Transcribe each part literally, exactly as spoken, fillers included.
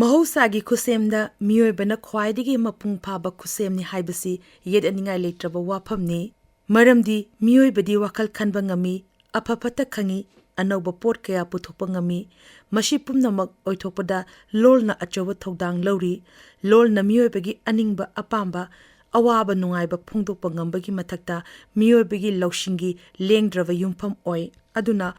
ꯃꯍꯧꯁꯥꯒꯤ ꯈꯨꯠꯁꯦꯝꯗ ꯃꯤꯑꯣꯏꯕꯅ ꯈ꯭ꯋꯥꯏꯗꯒꯤ ꯃꯄꯨꯡ ꯐꯥꯕ ꯈꯨꯠꯁꯦꯝꯅꯤ ꯍꯥꯏꯕꯁꯤ ꯌꯦꯠꯅꯅꯤꯡꯉꯥꯏ ꯂꯩꯇ꯭ꯔꯕ ꯋꯥꯐꯝꯅꯤ꯫ ꯃꯔꯝꯗꯤ ꯃꯤꯑꯣꯏꯕꯗꯤ ꯋꯥꯈꯜ ꯈꯟꯕ ꯉꯝꯃꯤ, ꯑꯐ ꯐꯠꯇ ꯈꯪꯏ, ꯑꯅꯧꯕ ꯄꯣꯠ ꯀꯌꯥ ꯄꯨꯊꯣꯛꯄ ꯉꯝꯃꯤ꯫ ꯃꯁꯤ ꯄꯨꯝꯅꯃꯛ ꯑꯣꯏꯊꯣꯛꯄꯗ ꯂꯣꯜꯅ ꯑꯆꯧꯕ ꯊꯧꯗꯥꯡ ꯂꯧꯔꯤ꯫ ꯂꯣꯜꯅ ꯃꯤꯑꯣꯏꯕꯒꯤ ꯑꯅꯤꯡꯕ ꯑꯄꯥꯝꯕ, ꯑꯋꯥꯕ ꯅꯨꯡꯉꯥꯏꯕ ꯐꯣꯡꯗꯣꯛꯄ ꯉꯝꯕꯒꯤ ꯃꯊꯛꯇ ꯃꯤꯑꯣꯏꯕꯒꯤ ꯂꯧꯁꯤꯡꯒꯤ ꯂꯦꯡꯗ꯭ꯔꯕ ꯌꯨꯝꯐꯝ ꯑꯣꯏ꯫ ꯑꯗꯨꯅ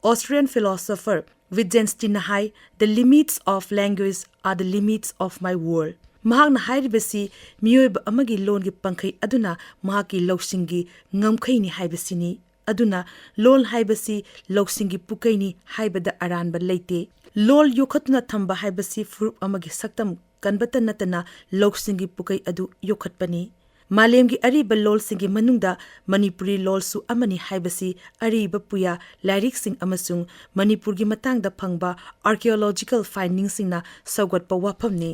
Austrian philosopher Wittgenstein high, "The limits of language are the limits of my world." ꯃꯍꯥꯛꯅ ꯍꯥꯏꯔꯤꯕꯁꯤ ꯃꯤꯑꯣꯏꯕ ꯑꯃꯒꯤ ꯂꯣꯟꯒꯤ ꯄꯪꯈꯩ ꯑꯗꯨꯅ ꯃꯍꯥꯛꯀꯤ ꯂꯧꯁꯤꯡꯒꯤ ꯉꯝꯈꯩꯅꯤ ꯍꯥꯏꯕꯁꯤꯅꯤ꯫ ꯑꯗꯨꯅ ꯂꯣꯜ ꯍꯥꯏꯕꯁꯤ ꯂꯧꯁꯤꯡꯒꯤ ꯄꯨꯀꯩꯅꯤ ꯍꯥꯏꯕꯗ ꯑꯔꯥꯟꯕ ꯂꯩꯇꯦ꯫ ꯂꯣꯜ ꯌꯣꯛꯈꯠꯇꯨꯅ ꯊꯝꯕ ꯍꯥꯏꯕꯁꯤ ꯐꯨꯔꯨꯞ ꯑꯃꯒꯤ ꯁꯛꯇꯝ ꯀꯟꯕꯇ ꯅꯠꯇꯅ ꯂꯧꯁꯤꯡꯒꯤ ꯄꯨꯀꯩ ꯑꯗꯨ ꯌꯣꯛꯈꯠꯄꯅꯤ꯫ ꯃꯥꯂꯦꯝꯒꯤ ꯑꯔꯤꯕ ꯂꯣꯜꯁꯤꯡꯒꯤ ꯃꯅꯨꯡꯗ ꯃꯅꯤꯄꯨꯔꯤ ꯂꯣꯜꯁꯨ ꯑꯃꯅꯤ ꯍꯥꯏꯕꯁꯤ ꯑꯔꯤꯕ ꯄꯨꯌꯥ ꯂꯥꯏꯔꯤꯛꯁꯤꯡ ꯑꯃꯁꯨꯡ ꯃꯅꯤꯄꯨꯔꯒꯤ ꯃꯇꯥꯡꯗ ꯐꯪꯕ archaeological findingꯁꯤꯡꯅ ꯁꯧꯒꯠꯄ ꯋꯥꯐꯝꯅꯤ꯫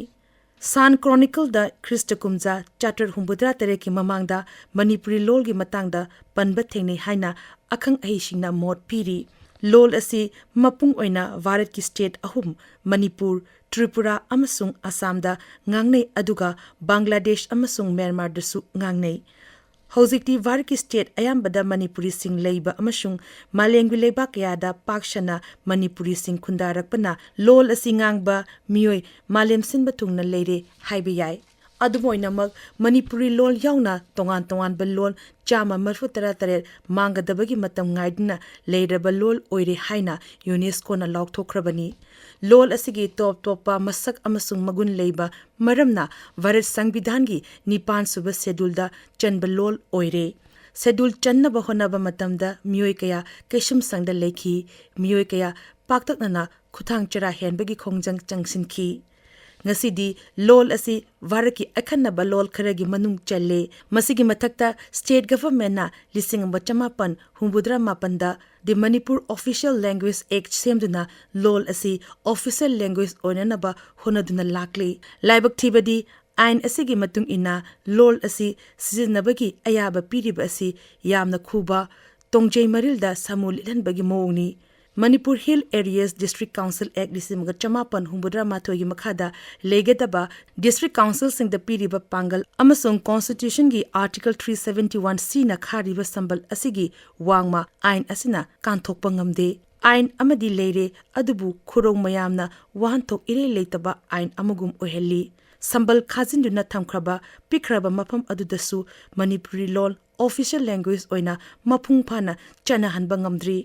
San Chronicleꯗ ꯈ꯭ꯔꯤꯁꯇ ꯀꯨꯝꯖꯥ ꯆꯥꯇ꯭ꯔꯦꯠ ꯍꯨꯝꯐꯨꯇꯔꯥ ꯇꯔꯦꯠꯀꯤ ꯃꯃꯥꯡꯗ ꯃꯅꯤꯄꯨꯔꯤ ꯂꯣꯜꯒꯤ ꯃꯇꯥꯡꯗ ꯄꯟꯕ ꯊꯦꯡꯅꯩ ꯍꯥꯏꯅ ꯑꯈꯪ ꯑꯍꯩꯁꯤꯡꯅ ꯃꯣꯠ ꯄꯤꯔꯤ꯫ ꯂꯣꯜ ꯑꯁꯤ ꯃꯄꯨꯡ ꯑꯣꯏꯅ ꯚꯥꯔꯠꯀꯤ state ꯑꯍꯨꯝ, ꯃꯅꯤꯄꯨꯔ, ꯇ꯭ꯔꯤꯄꯨꯔꯥ ꯑꯃꯁꯨꯡ ꯑꯁꯥꯝꯗ ꯉꯥꯡꯅꯩ, ꯑꯗꯨꯒ ꯕꯪꯒ꯭ꯂꯥꯗꯦꯁ ꯑꯃꯁꯨꯡ ꯃ꯭ꯌꯥꯟꯃꯥꯔꯗꯁꯨ ꯉꯥꯡꯅꯩ꯫ ꯍꯧꯖꯤꯛꯇꯤ ꯚꯥꯔꯠꯀꯤ state ꯑꯌꯥꯝꯕꯗ ꯃꯅꯤꯄꯨꯔꯤꯁꯤꯡ ꯂꯩꯕ ꯑꯃꯁꯨꯡ ꯃꯥꯂꯦꯝꯒꯤ ꯂꯩꯕꯥꯛ ꯀꯌꯥꯗ ꯄꯥꯛ ꯁꯟꯅ ꯃꯅꯤꯄꯨꯔꯤꯁꯤꯡ ꯈꯨꯟꯗꯥꯔꯛꯄꯅ ꯂꯣꯜ ꯑꯁꯤ ꯉꯥꯡꯕ ꯃꯤꯑꯣꯏ ꯃꯥꯂꯦꯝ ꯁꯤꯟꯕ ꯊꯨꯡꯅ ꯂꯩꯔꯦ ꯍꯥꯏꯕ ꯌꯥꯏ꯫ ꯑꯗꯨꯝ ꯑꯣꯏꯅꯃꯛ, ꯃꯅꯤꯄꯨꯔꯤ ꯂꯣꯜ ꯌꯥꯎꯅ ꯇꯣꯉꯥꯟ ꯇꯣꯉꯥꯟꯕ ꯂꯣꯜ ꯆꯥꯝꯃ ꯃꯔꯤꯐꯨ ꯇꯔꯥ ꯇꯔꯦꯠ ꯃꯥꯡꯒꯗꯕꯒꯤ ꯃꯇꯝ ꯉꯥꯏꯗꯨꯅ ꯂꯩꯔꯕ ꯂꯣꯜ ꯑꯣꯏꯔꯦ ꯍꯥꯏꯅ UNESCOꯅ ꯂꯥꯎꯊꯣꯛꯈ꯭ꯔꯕꯅꯤ꯫ ꯂꯣꯜ ꯑꯁꯤꯒꯤ ꯇꯣꯞ ꯇꯣꯞꯄ ꯃꯁꯛ ꯑꯃꯁꯨꯡ ꯃꯒꯨꯟ ꯂꯩꯕ ꯃꯔꯝꯅ ꯚꯥꯔꯠ ꯁꯪꯕꯤꯙꯥꯟꯒꯤ ꯅꯤꯄꯥꯟ ꯁꯨꯕ schedule ꯆꯟꯕ ꯂꯣꯜ ꯑꯣꯏꯔꯦ꯫ Schedule ꯆꯟꯅꯕ ꯍꯣꯠꯅꯕ ꯃꯇꯝꯗ ꯃꯤꯑꯣꯏ ꯀꯌꯥ ꯀꯩꯁꯨꯝꯁꯪꯗ ꯂꯩꯈꯤ, ꯃꯤꯑꯣꯏ ꯀꯌꯥ ꯄꯥꯛꯇꯛꯅꯅ ꯈꯨꯊꯥꯡ ꯆꯔꯥ ꯍꯦꯟꯕꯒꯤ ꯈꯣꯡꯖꯪ ꯆꯪꯁꯤꯟꯈꯤ꯫ ꯉꯁꯤꯗꯤ ꯂꯣꯜ ꯑꯁꯤ ꯚꯥꯔꯠꯀꯤ ꯑꯈꯟꯅꯕ ꯂꯣꯜ ꯈꯔꯒꯤ ꯃꯅꯨꯡ ꯆꯜꯂꯦ꯫ ꯃꯁꯤꯒꯤ ꯃꯊꯛꯇ state governmentꯅ ꯂꯤꯁꯤꯡ ꯑꯃ ꯆꯃꯥꯄꯟ ꯍꯨꯝꯐꯨꯇꯔꯥ ꯃꯥꯄꯟꯗ The Manipur Official Language Act ꯁꯦꯝꯗꯨꯅ ꯂꯣꯜ ꯑꯁꯤ official language ꯑꯣꯏꯅꯅꯕ ꯍꯣꯠꯅꯗꯨꯅ ꯂꯥꯛꯂꯤ꯫ ꯂꯥꯏꯕꯛ ꯊꯤꯕꯗꯤ, ꯑꯥꯏꯟ ꯑꯁꯤꯒꯤ ꯃꯇꯨꯡ ꯏꯟꯅ ꯂꯣꯜ ꯑꯁꯤ ꯁꯤꯖꯤꯟꯅꯕꯒꯤ ꯑꯌꯥꯕ ꯄꯤꯔꯤꯕ ꯑꯁꯤ ꯌꯥꯝꯅ ꯈꯨꯕ, ꯇꯣꯡꯖꯩ ꯃꯔꯤꯜꯗ ꯁꯥꯃꯨ ꯂꯤꯠꯍꯟꯕꯒꯤ ꯃꯑꯣꯡꯅꯤ꯫ Manipur Hill Areas District Council Act ꯂꯤꯁꯤꯡ ꯑꯃꯒ ꯆꯃꯥꯄꯟ ꯍꯨꯝꯐꯨꯇꯔꯥ ꯃꯥꯊꯣꯏꯒꯤ ꯃꯈꯥꯗ ꯂꯩꯒꯗꯕ district councilꯁꯤꯡꯗ ꯄꯤꯔꯤꯕ ꯄꯥꯡꯒꯜ ꯑꯃꯁꯨꯡ constitutionꯒꯤ Article three seventy-one Cꯅ ꯈꯥꯔꯤꯕ ꯁꯝꯕꯜ ꯑꯁꯤꯒꯤ ꯋꯥꯡꯃ ꯑꯥꯏꯟ ꯑꯁꯤꯅ ꯀꯥꯟꯊꯣꯛꯄ ꯉꯝꯗꯦ꯫ ꯑꯥꯏꯟ ꯑꯃꯗꯤ ꯂꯩꯔꯦ, ꯑꯗꯨꯕꯨ ꯈꯨꯔꯧ ꯃꯌꯥꯝꯅ ꯋꯥꯍꯟꯊꯣꯛ ꯏꯔꯩ ꯂꯩꯇꯕ ꯑꯥꯏꯟ ꯑꯃꯒꯨꯝ ꯑꯣꯏꯍꯜꯂꯤ꯫ ꯁꯝꯕꯜ ꯈꯥꯖꯤꯟꯗꯨꯅ ꯊꯝꯈ꯭ꯔꯕ ꯄꯤꯛꯈ꯭ꯔꯕ ꯃꯐꯝ ꯑꯗꯨꯗꯁꯨ ꯃꯅꯤꯄꯨꯔꯤ ꯂꯣꯜ official language ꯑꯣꯏꯅ ꯃꯄꯨꯡ ꯐꯥꯅ ꯆꯠꯅꯍꯟꯕ ꯉꯝꯗ꯭ꯔꯤ꯫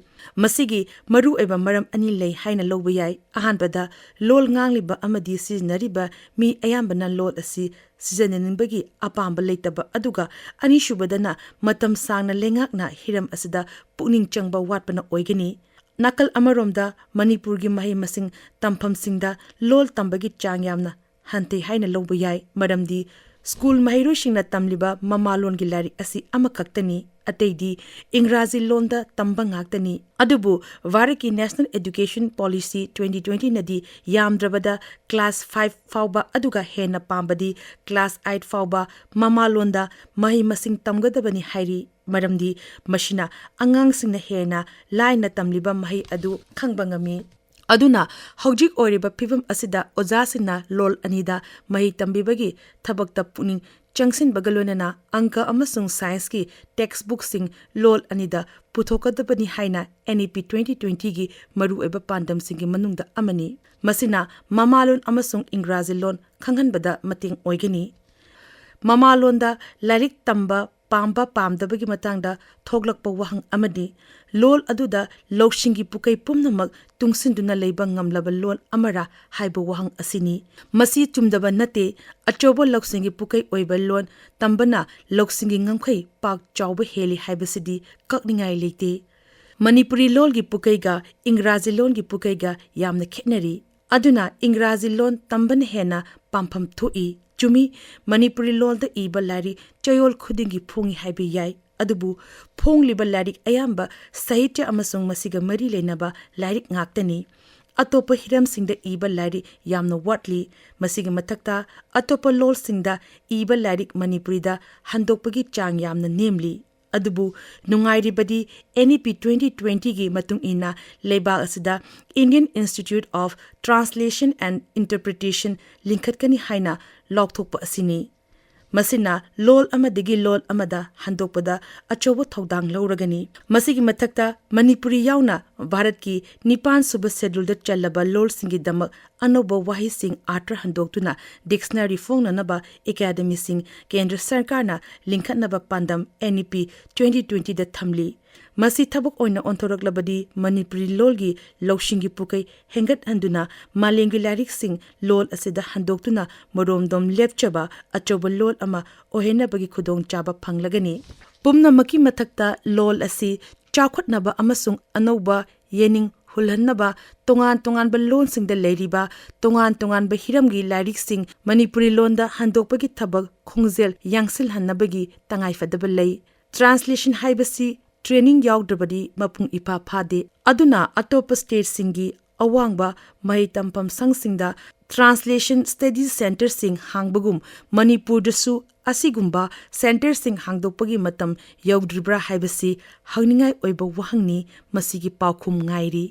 ꯃꯁꯤꯒꯤ ꯃꯔꯨꯑꯣꯏꯕ ꯃꯔꯝ ꯑꯅꯤ ꯂꯩ ꯍꯥꯏꯅ ꯂꯧꯕ ꯌꯥꯏ꯫ ꯑꯍꯥꯟꯕꯗ, ꯂꯣꯜ ꯉꯥꯡꯂꯤꯕ ꯑꯃꯗꯤ ꯁꯤꯖꯤꯟꯅꯔꯤꯕ ꯃꯤ ꯑꯌꯥꯝꯕꯅ ꯂꯣꯜ ꯑꯁꯤ ꯁꯤꯖꯤꯟꯅꯅꯤꯡꯕꯒꯤ ꯑꯄꯥꯝꯕ ꯂꯩꯇꯕ ꯑꯗꯨꯒ ꯑꯅꯤꯁꯨꯕꯗꯅ ꯃꯇꯝ ꯁꯥꯡꯅ ꯂꯩꯉꯥꯛꯅ ꯍꯤꯔꯝ ꯑꯁꯤꯗ ꯄꯨꯛꯅꯤꯡ ꯆꯪꯕ ꯋꯥꯠꯄꯅ ꯑꯣꯏꯒꯅꯤ꯫ ꯅꯥꯀꯜ ꯑꯃꯔꯣꯝꯗ ꯃꯅꯤꯄꯨꯔꯒꯤ ꯃꯍꯩ ꯃꯁꯤꯡ ꯇꯝꯐꯝꯁꯤꯡꯗ ꯂꯣꯜ ꯇꯝꯕꯒꯤ ꯆꯥꯡ ꯌꯥꯝꯅ ꯍꯟꯊꯩ ꯍꯥꯏꯅ ꯂꯧꯕ ꯌꯥꯏ, ꯃꯔꯝꯗꯤ ꯁ꯭ꯀꯨꯜ ꯃꯍꯩꯔꯣꯏꯁꯤꯡꯅ ꯇꯝꯂꯤꯕ ꯃꯃꯥꯂꯣꯟꯒꯤ ꯂꯥꯏꯔꯤꯛ ꯑꯁꯤ ꯑꯃꯈꯛꯇꯅꯤ, ꯑꯇꯩꯗꯤ ꯏꯪꯒ꯭ꯔꯥꯖꯤ ꯂꯣꯟꯗ ꯇꯝꯕ ꯉꯥꯛꯇꯅꯤ꯫ ꯑꯗꯨꯕꯨ ꯚꯥꯔꯠꯀꯤ National Education Policy twenty twenty ꯅꯗꯤ ꯌꯥꯝꯗ꯭ꯔꯕꯗ class five ꯐꯥꯎꯕ ꯑꯗꯨꯒ ꯍꯦꯟꯅ ꯄꯥꯝꯕꯗꯤ class eight ꯐꯥꯎꯕ ꯃꯃꯥꯂꯣꯟꯗ ꯃꯍꯩ ꯃꯁꯤꯡ ꯇꯝꯒꯗꯕꯅꯤ ꯍꯥꯏꯔꯤ, ꯃꯔꯝꯗꯤ ꯃꯁꯤꯅ ꯑꯉꯥꯡꯁꯤꯡꯅ ꯍꯦꯟꯅ ꯂꯥꯏꯅ ꯇꯝꯂꯤꯕ ꯃꯍꯩ ꯑꯗꯨ ꯈꯪꯕ ꯉꯝꯃꯤ꯫ ꯑꯗꯨꯅ ꯍꯧꯖꯤꯛ ꯑꯣꯏꯔꯤꯕ ꯐꯤꯕꯝ ꯑꯁꯤꯗ ꯑꯣꯖꯥꯁꯤꯡꯅ ꯂꯣꯜ ꯑꯅꯤꯗ ꯃꯍꯩ ꯇꯝꯕꯤꯕꯒꯤ ꯊꯕꯛꯇ ꯄꯨꯛꯅꯤꯡ ꯆꯪꯁꯤꯟꯕꯒ ꯂꯣꯏꯅꯅ ꯑꯪꯀ ꯑꯃꯁꯨꯡ scienceꯀꯤ textbookꯁꯤꯡ ꯂꯣꯜ ꯑꯅꯤꯗ ꯄꯨꯊꯣꯛꯀꯗꯕꯅꯤ ꯍꯥꯏꯅ N E P twenty twentyꯒꯤ ꯃꯔꯨꯑꯣꯏꯕ ꯄꯥꯟꯗꯝꯁꯤꯡꯒꯤ ꯃꯅꯨꯡꯗ ꯑꯃꯅꯤ꯫ ꯃꯁꯤꯅ ꯃꯃꯥꯂꯣꯟ ꯑꯃꯁꯨꯡ ꯏꯪꯒ꯭ꯔꯥꯖꯤ ꯂꯣꯟ ꯈꯪꯍꯟꯕꯗ ꯃꯇꯦꯡ ꯑꯣꯏꯒꯅꯤ꯫ ꯃꯃꯥꯂꯣꯟꯗ ꯂꯥꯏꯔꯤꯛ ꯇꯝꯕ ꯄꯥꯝꯕ ꯄꯥꯝꯗꯕꯒꯤ ꯃꯇꯥꯡꯗ ꯊꯣꯛꯂꯛꯄ ꯋꯥꯍꯪ ꯑꯃꯗꯤ ꯂꯣꯜ ꯑꯗꯨꯗ ꯂꯧꯁꯤꯡꯒꯤ ꯄꯨꯀꯩ ꯄꯨꯝꯅꯃꯛ ꯇꯨꯡꯁꯤꯟꯗꯨꯅ ꯂꯩꯕ ꯉꯝꯂꯕ ꯂꯣꯜ ꯑꯃꯔꯥ ꯍꯥꯏꯕ ꯋꯥꯍꯪ ꯑꯁꯤꯅꯤ꯫ ꯃꯁꯤ ꯆꯨꯝꯗꯕ ꯅꯠꯇꯦ꯫ ꯑꯆꯧꯕ ꯂꯧꯁꯤꯡꯒꯤ ꯄꯨꯀꯩ ꯑꯣꯏꯕ ꯂꯣꯜ ꯇꯝꯕꯅ ꯂꯧꯁꯤꯡꯒꯤ ꯉꯝꯈꯩ ꯄꯥꯛ ꯆꯥꯎꯕ ꯍꯦꯜꯂꯤ ꯍꯥꯏꯕꯁꯤꯗꯤ ꯀꯛꯅꯤꯡꯉꯥꯏ ꯂꯩꯇꯦ꯫ ꯃꯅꯤꯄꯨꯔꯤ ꯂꯣꯜꯒꯤ ꯄꯨꯀꯩꯒ ꯏꯪꯒ꯭ꯔꯥꯖꯤ ꯂꯣꯜꯒꯤ ꯄꯨꯀꯩꯒ ꯌꯥꯝꯅ ꯈꯦꯠꯅꯔꯤ꯫ ꯑꯗꯨꯅ ꯏꯪꯒ꯭ꯔꯥꯖꯤ ꯂꯣꯟ ꯇꯝꯕꯅ ꯍꯦꯟꯅ ꯄꯥꯝꯐꯝ ꯊꯣꯛꯏ꯫ ꯆꯨꯝꯃꯤ, ꯃꯅꯤꯄꯨꯔꯤ ꯂꯣꯜꯗ ꯏꯕ ꯂꯥꯏꯔꯤꯛ ꯆꯌꯣꯜ ꯈꯨꯗꯤꯡꯒꯤ ꯐꯣꯡꯏ ꯍꯥꯏꯕ ꯌꯥꯏ꯫ ꯑꯗꯨꯕꯨ ꯐꯣꯡꯂꯤꯕ ꯂꯥꯏꯔꯤꯛ ꯑꯌꯥꯝꯕ ꯁꯥꯍꯤꯇ꯭ꯌ ꯑꯃꯁꯨꯡ ꯃꯁꯤꯒ ꯃꯔꯤ ꯂꯩꯅꯕ ꯂꯥꯏꯔꯤꯛ ꯉꯥꯛꯇꯅꯤ꯫ ꯑꯇꯣꯞꯄ ꯍꯤꯔꯝꯁꯤꯡꯗ ꯏꯕ ꯂꯥꯏꯔꯤꯛ ꯌꯥꯝꯅ ꯋꯥꯠꯂꯤ꯫ ꯃꯁꯤꯒꯤ ꯃꯊꯛꯇ, ꯑꯇꯣꯞꯄ ꯂꯣꯜꯁꯤꯡꯗ ꯏꯕ ꯂꯥꯏꯔꯤꯛ ꯃꯅꯤꯄꯨꯔꯤꯗ ꯍꯟꯗꯣꯛꯄꯒꯤ ꯆꯥꯡ ꯌꯥꯝꯅ ꯅꯦꯝꯂꯤ꯫ ꯑꯗꯨꯕꯨ ꯅꯨꯡꯉꯥꯏꯔꯤꯕꯗꯤ N E P twenty twenty-ꯒꯤ ꯃꯇꯨꯡ ꯏꯟꯅ ꯂꯩꯕꯥꯛ ꯑꯁꯤꯗ Indian Institute of Translation and Interpretation ꯂꯤꯡꯈꯠꯀꯅꯤ ꯍꯥꯏꯅ ꯂꯥꯎꯊꯣꯛꯄ ꯑꯁꯤꯅꯤ꯫ ꯃꯁꯤꯅ ꯂꯣꯜ ꯑꯃꯗꯒꯤ ꯂꯣꯜ ꯑꯃꯗ ꯍꯟꯗꯣꯛꯄꯗ ꯑꯆꯧꯕ ꯊꯧꯗꯥꯡ ꯂꯧꯔꯒꯅꯤ꯫ ꯃꯁꯤꯒꯤ ꯃꯊꯛꯇ ꯃꯅꯤꯄꯨꯔꯤ ꯌꯥꯎꯅ ꯚꯥꯔꯠꯀꯤ ꯅꯤꯄꯥꯟ ꯁꯨꯕ ꯁꯦꯗꯨꯜꯗ ꯆꯜꯂꯕ ꯂꯣꯜꯁꯤꯡꯒꯤꯗꯃꯛ ꯑꯅꯧꯕ ꯋꯥꯍꯩꯁꯤꯡ ꯑꯥꯔꯊ ꯍꯟꯗꯣꯛꯇꯨꯅ ꯗꯤꯛꯁꯅꯔꯤ ꯐꯣꯡꯅꯅꯕ ꯑꯦꯀꯥꯗꯃꯤꯁꯤꯡ ꯀꯦꯟꯗ꯭ꯔ ꯁꯔꯀꯥꯔꯅ ꯂꯤꯡꯈꯠꯅꯕ ꯄꯥꯟꯗꯝ N E P twenty twenty-ꯗ ꯊꯝꯂꯤ꯫ ꯃꯁꯤ ꯊꯕꯛ ꯑꯣꯏꯅ ꯑꯣꯟꯊꯣꯔꯛꯂꯕꯗꯤ ꯃꯅꯤꯄꯨꯔꯤ ꯂꯣꯜꯒꯤ ꯂꯧꯁꯤꯡꯒꯤ ꯄꯨꯀꯩ ꯍꯦꯟꯒꯠꯍꯟꯗꯨꯅ ꯃꯥꯂꯦꯝꯒꯤ ꯂꯥꯏꯔꯤꯛꯁꯤꯡ ꯂꯣꯜ ꯑꯁꯤꯗ ꯍꯟꯗꯣꯛꯇꯨꯅ ꯃꯔꯣꯝꯗꯣꯝ ꯂꯦꯞꯆꯕ ꯑꯆꯧꯕ ꯂꯣꯜ ꯑꯃ ꯑꯣꯏꯍꯟꯅꯕꯒꯤ ꯈꯨꯗꯣꯡꯆꯥꯕ ꯐꯪꯂꯒꯅꯤ꯫ ꯄꯨꯝꯅꯃꯛꯀꯤ ꯃꯊꯛꯇ ꯂꯣꯜ ꯑꯁꯤ ꯆꯥꯎꯈꯠꯅꯕ ꯑꯃꯁꯨꯡ ꯑꯅꯧꯕ ꯌꯦꯅꯤꯡ ꯍꯨꯜꯍꯟꯅꯕ ꯇꯣꯉꯥꯟ ꯇꯣꯉꯥꯟꯕ ꯂꯣꯟꯁꯤꯡꯗ ꯂꯩꯔꯤꯕ ꯇꯣꯉꯥꯟ ꯇꯣꯉꯥꯟꯕ ꯍꯤꯔꯝꯒꯤ ꯂꯥꯏꯔꯤꯛꯁꯤꯡ ꯃꯅꯤꯄꯨꯔꯤ ꯂꯣꯟꯗ ꯍꯟꯗꯣꯛꯄꯒꯤ ꯊꯕꯛ ꯈꯣꯡꯖꯦꯜ ꯌꯥꯡꯁꯤꯜꯍꯟꯅꯕꯒꯤ ꯇꯉꯥꯏꯐꯗꯕ ꯂꯩ꯫ ꯇ꯭ꯔꯥꯟꯁꯂꯦꯁꯟ ꯍꯥꯏꯕꯁꯤ ꯇ꯭ꯔꯦꯅꯤꯡ ꯌꯥꯎꯗ꯭ꯔꯕꯗꯤ ꯃꯄꯨꯡ ꯏꯐꯥ ꯐꯥꯗꯦ꯫ ꯑꯗꯨꯅ ꯑꯇꯣꯞꯄ ꯁ꯭ꯇꯦꯠꯁꯤꯡꯒꯤ ꯑꯋꯥꯡꯕ ꯃꯍꯩ ꯇꯝꯐꯝ ꯁꯪꯁꯤꯡꯗ ꯇ꯭ꯔꯥꯟꯁꯂꯦꯁꯟ ꯁ꯭ꯇꯗꯤ ꯁꯦꯟꯇꯔꯁꯤꯡ ꯍꯥꯡꯕꯒꯨꯝ ꯃꯅꯤꯄꯨꯔꯗꯁꯨ ꯑꯁꯤꯒꯨꯝꯕ ꯁꯦꯟꯇꯔꯁꯤꯡ ꯍꯥꯡꯗꯣꯛꯄꯒꯤ ꯃꯇꯝ ꯌꯧꯗ꯭ꯔꯤꯕ꯭ꯔꯥ ꯍꯥꯏꯕꯁꯤ ꯍꯪꯅꯤꯡꯉꯥꯏ ꯑꯣꯏꯕ ꯋꯥꯍꯪꯅꯤ꯫ ꯃꯁꯤꯒꯤ ꯄꯥꯎꯈꯨꯝ ꯉꯥꯏꯔꯤ꯫